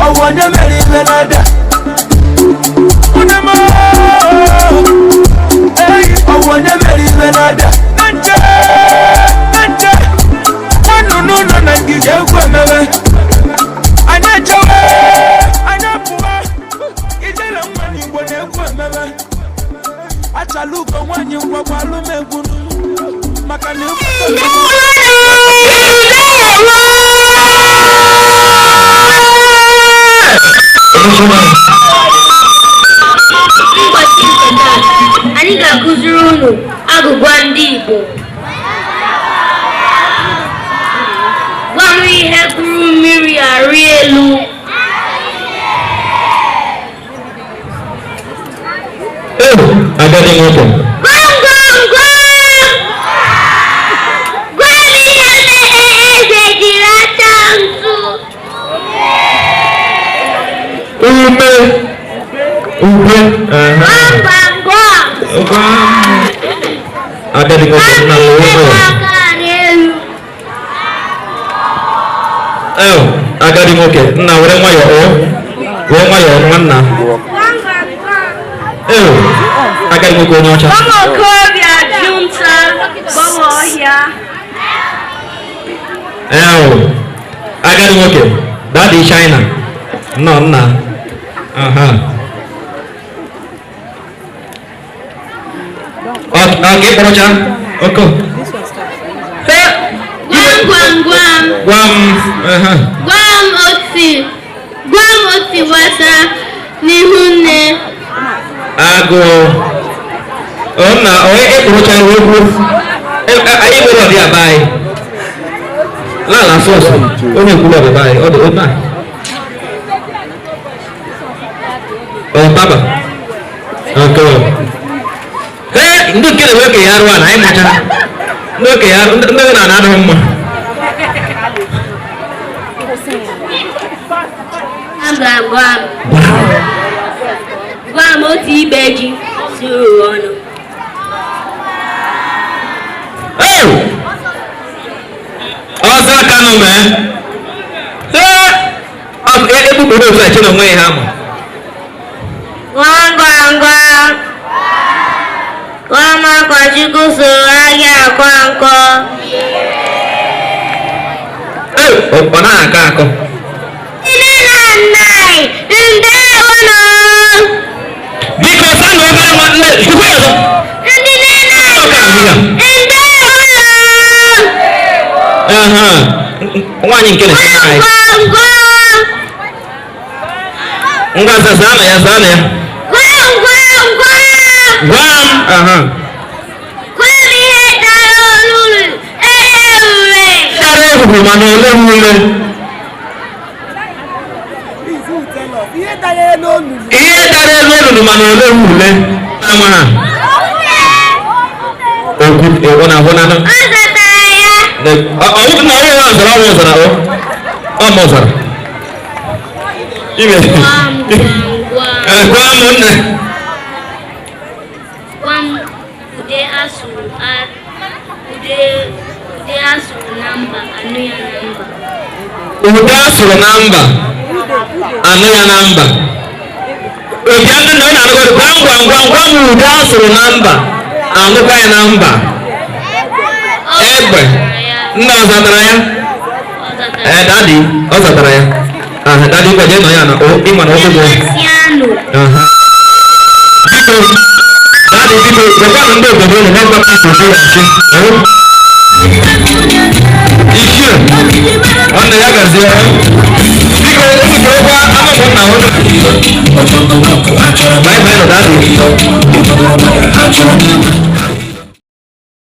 Ọwụ onye mere ibe na-ada. Unemo. Hey, ọwụ onye mere ibe na-ada. Na nche, na nche. Nnụnụ nọ na ngige egwu emewe. Anyị echewe, anyị apụwa. Ijele nwa n'Igbo na-egwu emewe. Achala ugo nwaanyị ngwagwa alụmegwu maka na egwu. Ụbọchị nke taa, anyị ga-akụziri unu agwụgwa ndị Igbo. Gwa m ihe kụrụ mmiri arị elu. Ee, agadi nwoke. Gwam gwam gwam! Gwa m ihe mere eze jiri ata ntu. Ume. Ube. Gwam gwam gwam! Agadi Gwa nwoke m nna m ihe ụlọ. bụ aka n'elu. Ee, agadi nwoke nna were nwayọọ o. Were nwayọọ nwanna. Gwam gwam gwam! Ee, agadi nwoke onye ọcha. Ụmụ okorobịa ju nta gbanwe ọhịa. Ee, agadi nwoke daddy China. Nnọọ nna. Aha. Ọ ka ị kpọrọcha? Oko. Ee, Gwam gwam gwam! gwa m. Aha. Gwa m otu nwata n'ihu nne. Agụụ. Ọ nna onye ịkpụrụchara okwu. Anyị nwere ọbịa be anyị. Lala sọsụ onye ekwuru ọbịa be anyị ọ dị otu a. Ọ baba. Nke ee ndị nke na-enwe okenye arụ a na anyị mụchara. Ndị okenye arụ ndị na adịghị mma. Gwam gwam gwam! Gwa m otu ibe ji zuru ụwa ọnụ. Ee! Ọzọ aka nụ mee. Ee! Ọ egbukporo otu a che na onwe ya ha ma. Gwam gwam gwam! Gwa m akwa Chukwu soro ahịa akwa nkọ. Ee! Ọ naghị akọ akọ. Nne na nna anyị, ndewonụ! Biko saa na obere nwa nne chukwu ya ọzọ. Ndị nne na Ọ ka ahụ ya. Ndewonụ! Aha. Nwaanyị nke na-esi anyị. Gwam gwam! Ngwa nza zaa na ya zaa na ya. Gwam gwam gwam! Gwa m. Aha. Gwa m ihe dara olulu ere ure. Dara ehuhu mana ole m ule. Ihe danyere n'olulu. Ihe dara elu olulu mana ole m ule. Ama ha. Okwu ọ na-ahụ na Ọ zatara ya. Ọ ọ na ọ ya zara ọ zara ọ. Ọ mụ zara. Ime. Gwam gwam gwam. Ee, gwa m nne. Gwa m ude asụrụ a ude ude asụrụ na mba anụ ya na mba. Ude asụrụ na mba anụ ya na mba. Obi ndị na ọ na-anụgọdụ gwam gwam gwam gwam ude asụrụ na mba anụkwa ya na mba. Ọ Egbe. zatara ya. Nna ọ zatara ya? Ọ zatara. Ee, daddy, ọ zatara ya. Aha, daddy gwa jee nọ ya na o ịma na ụkwụ gị. Emesianụ. Aha. Biko, daddy biko, gwakwanụ ndị obodo unu na ọgwa Peter Obi na-achị. Ichie, nwanne ya gazie. Biko, unu kerekwa anụ ụmụnna unu. Bye bye nọ daddy.